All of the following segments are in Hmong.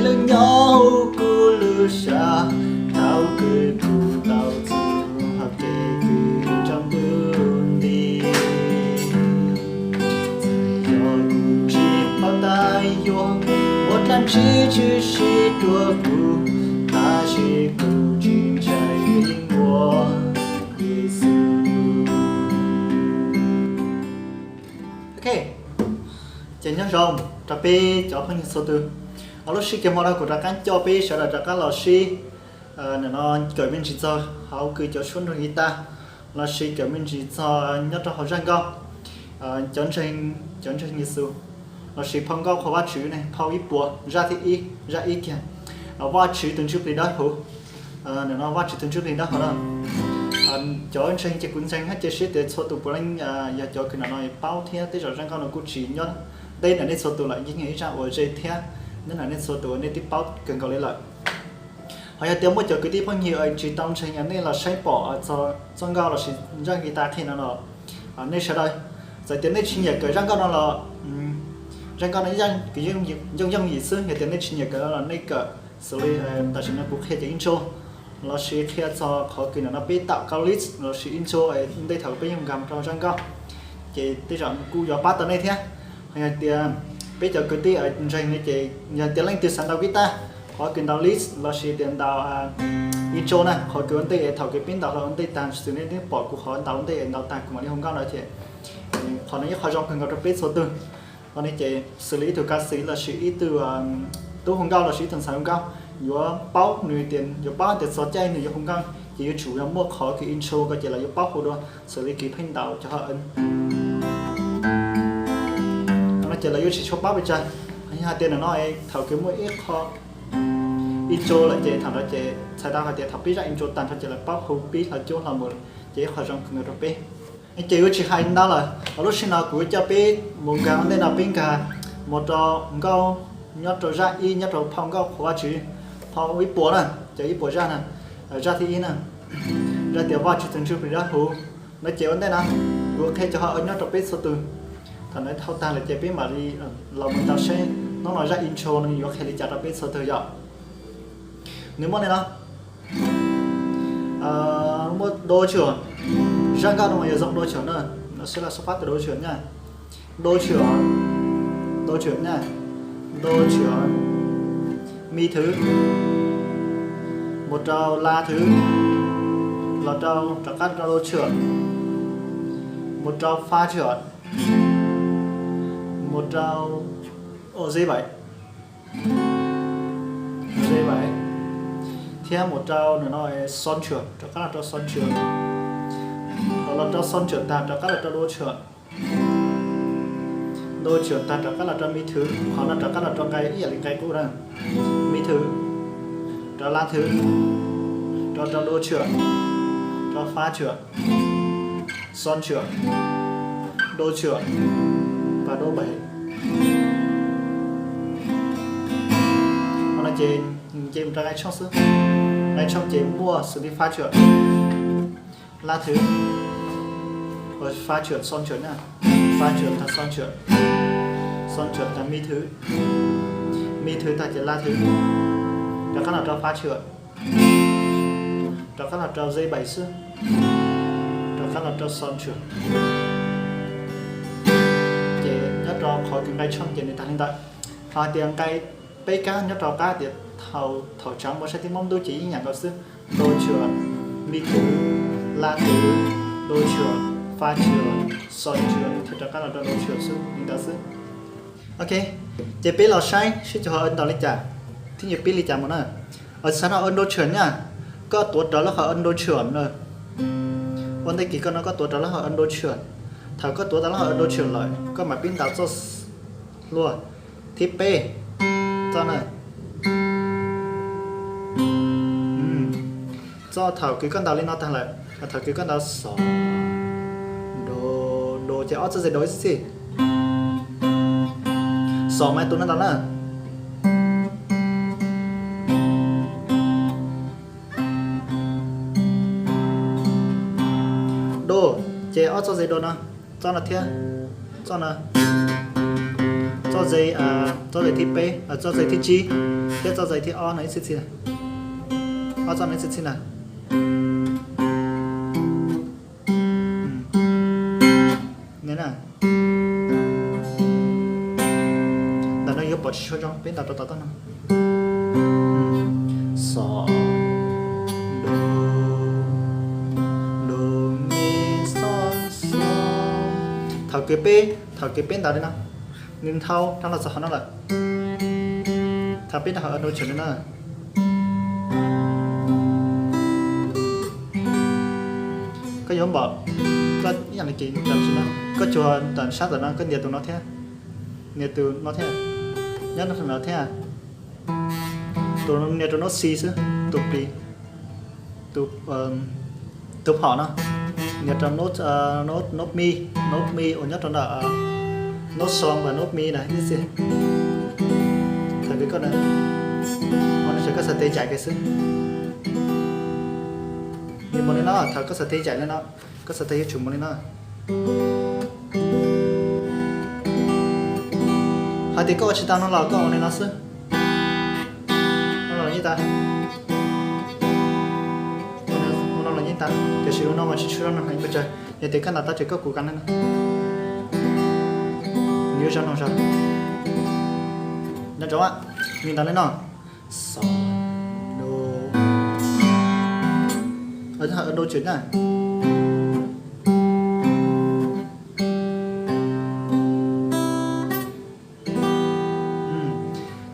Lub nyob hauv kuv lub siab, thaum kws kuv tau txug hauv kev kws tsaus ntuj nti. Txawm yog kuv tsis paub tab yuav muaj dlaab tsi tshwm sim rua kuv, tab sis kuv tsis ntshai vim muaj Yexus. Ok, ces nyob zoo rau peb cov phooj ywg txhua tus. Lub sij hawm hmo no kuv rov qaab coj peb sawv daws rov qaab los sib, no, kawm me ntsis txog hauv kws cov suab nrug guitar, los sis kawm me ntsis txog nyob rau hauv zaj nkauj, cov ntseeg, cov ntseeg Yexus, los sis phau nkauj qhuas Vajtswv ne, phau ib puas, zaj thib ib, zaj ib kiag, Vajtswv tus Ntsuj Plig Dawb Huv. No Vajtswv tus Ntsuj Plig Dawb Huv na. Cov ntseeg ces kuv ntseeg hab cia siab tias txhua tus puav leej yog cov kws no no paub thiab tej zaum zaj nkauj no kuj tsis nyob ntawm nej txhua tus lawm, yeej yog ib zaj uas ze thiab nyob ntawm nej txhua tus uas nej twb paub kawg nkaus li lawm. Ho yog tias muaj cov kwv tij phooj ywg tsis tau ntseeg, yog nej los saib pom txog txoj nkauj los sis zaj guitar qhia no los, nej sawv daws, txawm tias nej tsis nyiam kawm zaj nkauj no los, zaj nkauj no ib zaj kws yooj yooj yim xwb, yog tias nej tsis nyiam kawm no los nej kawm xws li tam sim no kuv qhia cov intro los sis qhia txog qhov kws no no peb tawm kau lick los sis intro ntej thaum peb yuav nkag rau zaj nkauj, ces tej zaum kuj yuav pab tau nej thiab. Ho yog tias peb cov kwv tij ntseeg no ces yog tias leej twg xav ntaus guitar, qhov kws ntaus lick los sis tias ntaus intro na, qhov kws ua ntej es thaum kws peb ntaus hlo ua ntej tag, xws nej twb pom kuv qhov ntaus ua ntej es ntaus tag kuv mam li hu nkauj no ces qhov no ib qho zoo kawg nkaus rau peb txhua tug. Qhov no ces xws li ib tug kav xis los sis ib tug tub hu nkauj los sis ib tug ntxhais hu nkauj, yuav paub nws tias, yuav paub tias txog caij nws yuav hu nkauj ces yuav tsum yog muaj qhov kws intro ko ces lawv yuav paub hu dua, xws li kws pheej ntaus cov ho no ces lawv yuav tsis tshua paub pes tsawg. Yog hais tias nim no thaum kws muaj ib qho intro lawm ces thaum no ces txhais tau hais tias thaum peb zaj intro tag nrho ces lawv paub hu pib hlo cuab hlo mus, ces ib qho zoo kawg nkaus rau peb. Ces yuav tsis hais ntau lawm, lub sij hawm no kuv coj peb mus nkag ua ntej no, peb nkag mus rau nkauj nyob rau zaj ib nyob rau phau nkauj qhuas Vajtswv, phau ib puas na, cov ib puas zaj na, zaj thib ib na, zaj tias Vajtswv tus Ntsuj Plig Dawb Huv no ces ua ntej no kuv qhia cov ho nyob rau peb txhua tus. Thaum no dhau tag lawm ces peb mam li los mus ntaus seb hnub no zaj intro no yuav qhia li cas rau peb txhua tus yom. Nws muaj li no, muaj do tswm, zaj nkauj no mas yog zoo do tswm na, no seb los xub fab tus do tswm na, do tswm, do tswm na, do tswm, mi thwv, mus rau la thwv, los rau rov qab rau do tswm, mus rau fa tswm, mus rau o ze vais, ze vais, thiab mus rau nws no xon tswm, rov qab los rau xon tswm, los rau xon tswm tag rov qab los rau do tswm, do tswm tag rov qab los rau mi thwv, qhov no rov qab los rau nqai ib yam li nqai qub na, mi thwv, rau la thwv, rau rau do tswm, rau fa tswm, xon tswm, do tswm, pas do vais. Qhov no ces nce mus rau nqai tshooj xwb, nqai tshooj ces muaj xws li fa tswm, la thwv, fa tswm, xon tswm na, fa tswm tag xon tswm, xon tswm tag mi thwv, mi thwv tag ces la thwv, rov qab los rau fa tswm, rov qab los rau ze vais xwb, rov qab los rau xon tswm. Ces nyob rau qhov kws nqai tshooj ces nws tag li ntawd. Ho hais tias nqai peb kab nyob rau qab tias thaum thaum tsaav mus saib tib mob ntub ces yeej yam nkaus xwb, do tswm, mi thwv, la thwv, do tswm, fa tswm, xon tswm thiab rov qab los rau do tswm xwb li ntawd xwb. Ok, ces peb los saib seb cov ho ntaus li cas thiab yuav pib li cas mus na. Xav no do tswm na, koj tuav rawv lub qhov do tswm na. Ua ntej kis koj no koj tuav rawv lub qhov do tswm. Thaum koj tuav tau lub qhov do tswm lawm koj mam pib ntaus txoj hlua thib peb, txoj na. Txoj thaum kws koj ntaus li no tag lawm, thaum kws koj ntaus xos, do, do ces ob txoj ze do ib txhis txhis. Xos mas tus no ntaus na. Do ces ob txoj ze do no, txoj no thiab txoj no. txoj ze, txoj ze thib peb, txoj ze thib tsib thiab txoj ze thib ob no ib txhij txhij na. Ob txoj no ib txhij txhij na. Ntawm no yuav pom tsis tshua zoo, peb ntaus rau tom toj no. Xo, do, do, mi, xo, xo. Thaum kws peb, thaum kws peb ntaus li no, nws nthau rov los txog qhov no lawm. Thaum peb ntaus hauv ndo tshwm li no, koj yuav npam, koj ib yam li ces, koj cuag tawm sab ntawm no, koj nias tus no thiab, nias tus no thiab, nyob no thiab, tus nias rau nub xi xwb, tus plis, tus phom no, nias rau nub mi, nub mi uas nyob rau ntawm nub xo npam nub mi na ib txhij. Thaum kws koj, ua no ces koj xav tes caim kiag xwb. Nws mus li no, thaum koj xav tes caim li no, koj xav tes yuav tsum mus li no. Hais tias koj ua tsis tau no los koj ua li no xwb. No los yeej tau, ua no los yeej tau, tiam sis ua no mas tsis tshua zoo no heev pes tsawg. Yog tias koj ntaus tau ces koj kuv kam li no, nws yuav zoo no zog. Nco ntsoov, nws ntaus li no. Xo, do, do tshwm na.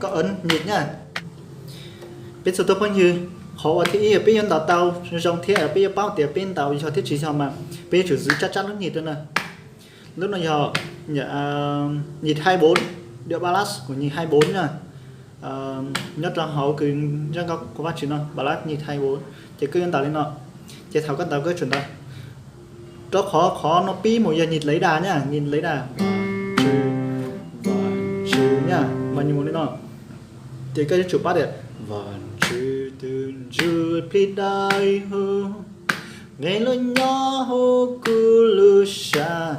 Koj ấn nhịp na. Peb txhua tus phooj ywg, qhov uas thib ib peb yuav ntaus tau zoo thiab peb yuav paub tias peb ntaus yog thiab tsis yog mas peb yuav tsum zwv tsab tsab lub nhịp rau na. Lub no yog nhịp hai bốn, điệu ballad của nhịp hai bốn na. Nyob rau hauv kws zaj nkauj Vajtswv no, ballad nhịp hai bốn, ces koj yuav ntaus li no. Ces thaum koj ntaus koj tsum ntaus rau qhov, qhov no pib mus yog nhịp lấy đà na, nhịp lấy đà, Vajtswv, Vajtswv na, mas nws mus li no. Ces koj yuav tsum pab tias Vajtswv tus ntsuj plig dawb huv, nqe lub nyob hauv kuv lub sab,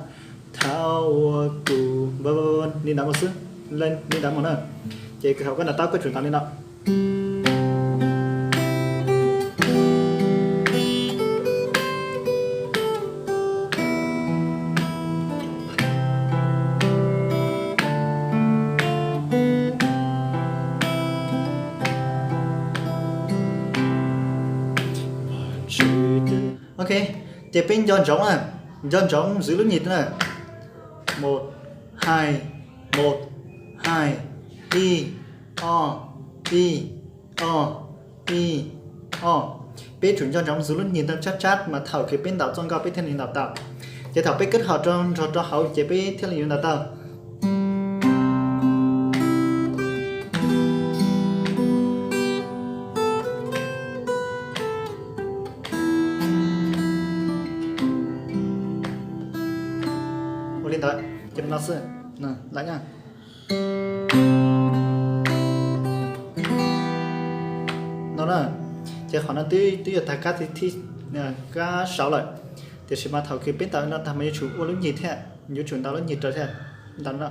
thaum uas kuv, li ntawd mus xwb, li ntawd mus na. Ces thaum koj ntaus tau koj tsum ntaus li no. Ok, ces peb nco ntsoov na, nco ntsoov zwv lub nhịp na. Một, hai, một, hai, ib, ob, ib, ob, ib, ob. Peb tsum nco ntsoov zwv lub nhịp ntawd tsab tsab mas thaum kws peb ntaus txoj nkauj peb thiaj li ntaus tau. Ces thaum peb kết hợp rau nrog rau hauv ces peb thiaj li yuav ntaus tau. Ua li ntawd, ces no xwb, lawm na. No na, ces qhov no twb, twb yuav tag kab thib, kab saud lawm, tiam sis mas thaum kws peb ntaus no tag mas yuav tsum ua lub nyig thiab, yuav tsum ntaus lub nyig raws thiab. Ntaus no.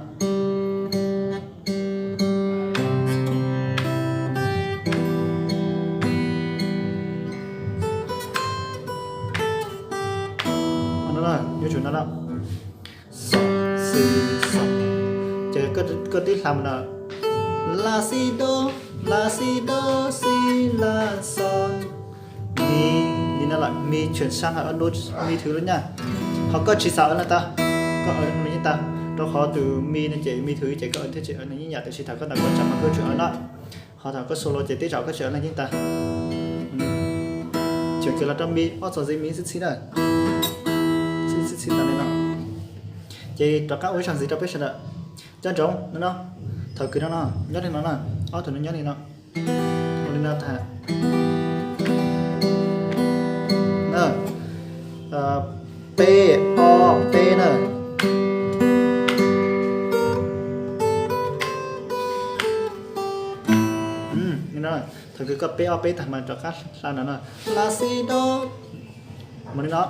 Yuav tsum no no. Xo, xi, xo. Ces koj twb hla mus no, la xi do, la xi do, xi la xo, mi, li no lawm, mi tshwm sab hauv mi thứ lawm na. Ho koj tsis xav ua no tau, koj ua no yeej tau, rau qhov tus mi no ces mi thứ ces koj ua thiab tsis ua no yeej yam, tiam sis thaum koj ntaus koj tsam mas koj tsum ua no. Ho thaum koj solo ces tej zaum koj tsis ua no yeej tau. Tseem kiag los rau mi ob txoj ntxiv mi txhib txhib na, txhib txhib txhib tas li no. Ces rov qab ua ib zaug ntxiv rau peb sawv daws. Nco ntsoov no no, thaum kws no no nyob li no na, ob tug no nyob li no, ua li no tag. Peb ob peb na. Thaum kws koj peb ob peb tag mas rov qab hla no no, la xi do, mus li no.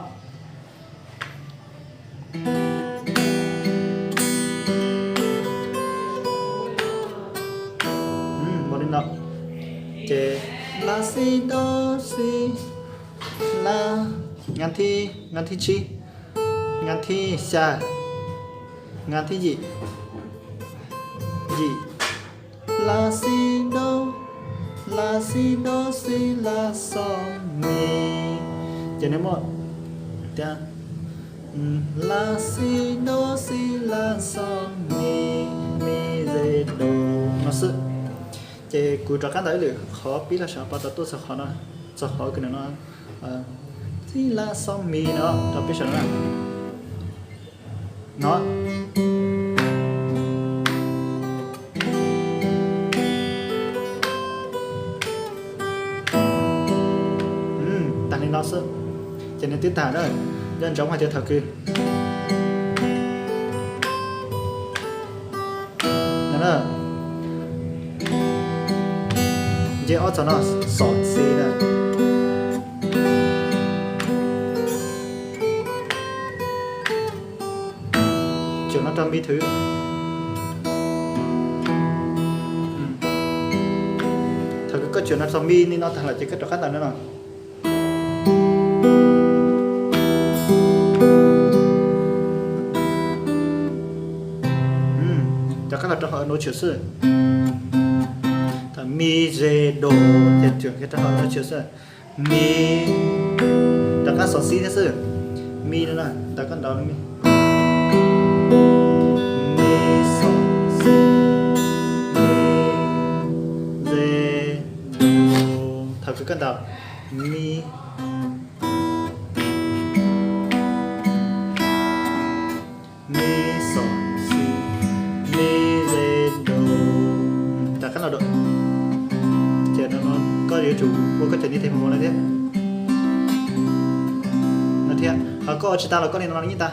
xi do xi la, nqav thib, nqav thib tsib, nqav thib xya, nqav thib yim, yim, la xi do, la xi do xi la xo mi. Ces nws muaj tias la xi do xi la xo mi, mi re do no xwb. Ces kuv rov qab ntaus ib lwm qhov pib los sis pab tau tuaj txog qhov no, txog qhov kws no, xi la xo mi no rau peb sawv daws no. Tag li no xwb, ces nws twb tag na. Nco ntsoov hais tias thaum kws nce ob txog no, xom xi na, cuam no rau mi thwv. Thaum kws koj cuam no rau mi li no tag lawm ces koj rov qab ntaus no no. Rov qab los rau hauv no tsum xwb. Thaum mi re do, ces cuam kiag rau hauv no tsum xwb. Mi, rov qab xom xi thiab xwb. Mi no na, ntawm koj ntaus mi, mi xom xi, mi re do. Thaum kws koj ntaus mi, mi xom xi, mi re do, rov qab los do. Ces no koj yuav tsum ua koj cov niv tes mus no thiab, no thiab. Ho koj ua tsis tas los koj li no los yeej tau.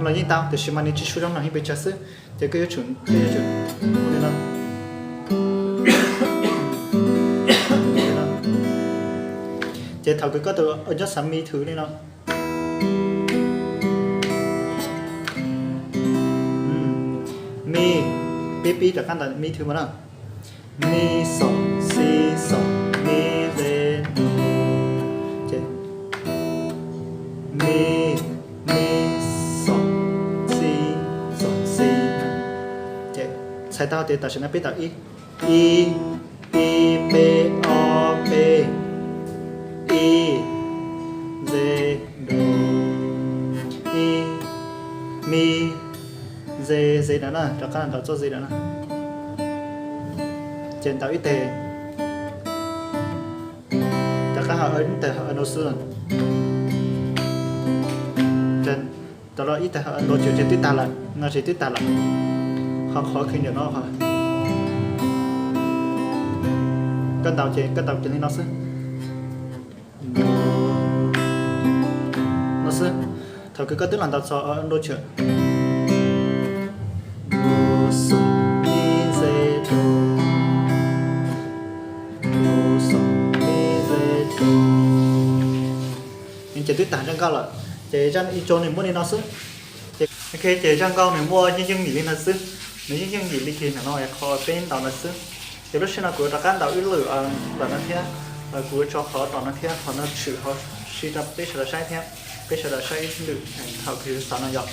Los yeej tau, tiam sis mas nws tsis suav zoo nrog nws pes tsawg xwb. Ces koj yuav tsum, koj yuav tsum li no. Ces thaum kws koj tus nyob xav mi thwv li no, mi, pib pib rov qab ntawm mi thwv mas na. Mi xom xi xom mi re do. Ces mi, mi xom xi xom xi. Ces txhais tau tias tam sim no peb ntaus ib, ib, ib peb ob peb, ib, ze do, ib, mi, ze, ze no na, rov qab ntaus txoj ze no na. Ces ntaus ib teg, rov qab ho ib teg ho no xwb. Rov los ib teg ho no ces twb tag lawm, no ces twb tag lawm. Ho qhov kws ntawm no, koj ntaus ces koj ntaus kiag li no xwb. No xwb. Thaum kws koj twb los ntaus txog do tsum, do xom mi ze do, do xom mi ze do. Ces twb tag zaj nkauj lawm. Ces zaj intro nws muaj li no xwb. Ces, ok, ces zaj nkauj nws muaj yeej yeej yim li no xwb. Nws yeej yeej yim li kis ntawm no qhov peb ntaus no xwb. Ces lub sij hawm no kuv rov qab ntaus ib lwm ntawm no thiab, kuv tso qhov tom no thiab, qhov no tshwm qhov si rau peb sawv daws saib thiab, peb sawv daws saib ib lwm thaum kws xav no yom.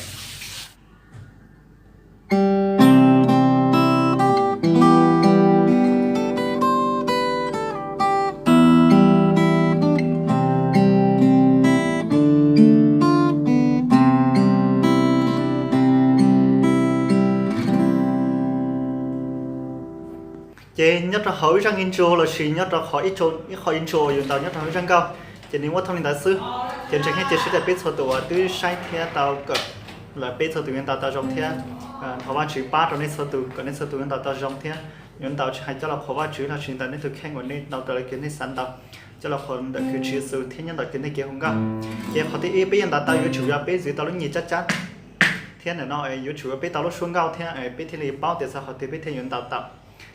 Ces nyob rau hauv ib zaj intro lossis nyob rau qhov ib qho intro uas yus ntaus nyob rau hauv ib zaj nkauj, ces nws muaj thooj li ntawd xwb. Ces ntseeg thiab cia siab tias peb txhua tus uas twb saib thiab tau kawm lawm peb txhua tus yuav ntaus tau zoo thiab. Thov Vajtswv pab rau nej txhua tus kom nej txhua tus yuav ntaus tau zoo thiab yuav ntaus tsis hais coj los qhuas Vajtswv lossis ntawm nej tus kheej uas nej ntaus raws li kws nej xav ntaus, coj los qhuas ntawm kws Tswv Yexus thiab nyob ntawm kws nej kev hu nkauj. Ces qhov thib ib peb yuav ntaus tau yuav tsum yog peb txwv tau lub nyiam tsab tsab thiab ntawm no yuav tsum yog peb tau lub suab nkauj thiab peb thiaj li paub tias txog qhov twg peb thiaj yuav ntaus tau,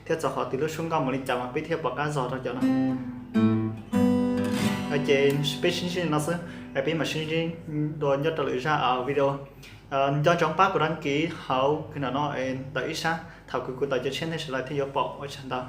thiab txog qhov twg lub suab nkauj mus li cas mas peb thiaj pom qab zog rau cov no. Ces peb sib ntsib li no xwb. Es peb mam sib ntsib dua nyob rau lwm zaj video. Nco ntsoov pab kuv đăng ký hauv kws no no ntawm ib sab, thaum kws kuv tawm cov tshiab nej sawv daws thiaj yuav pom. Ua tsaug ntau.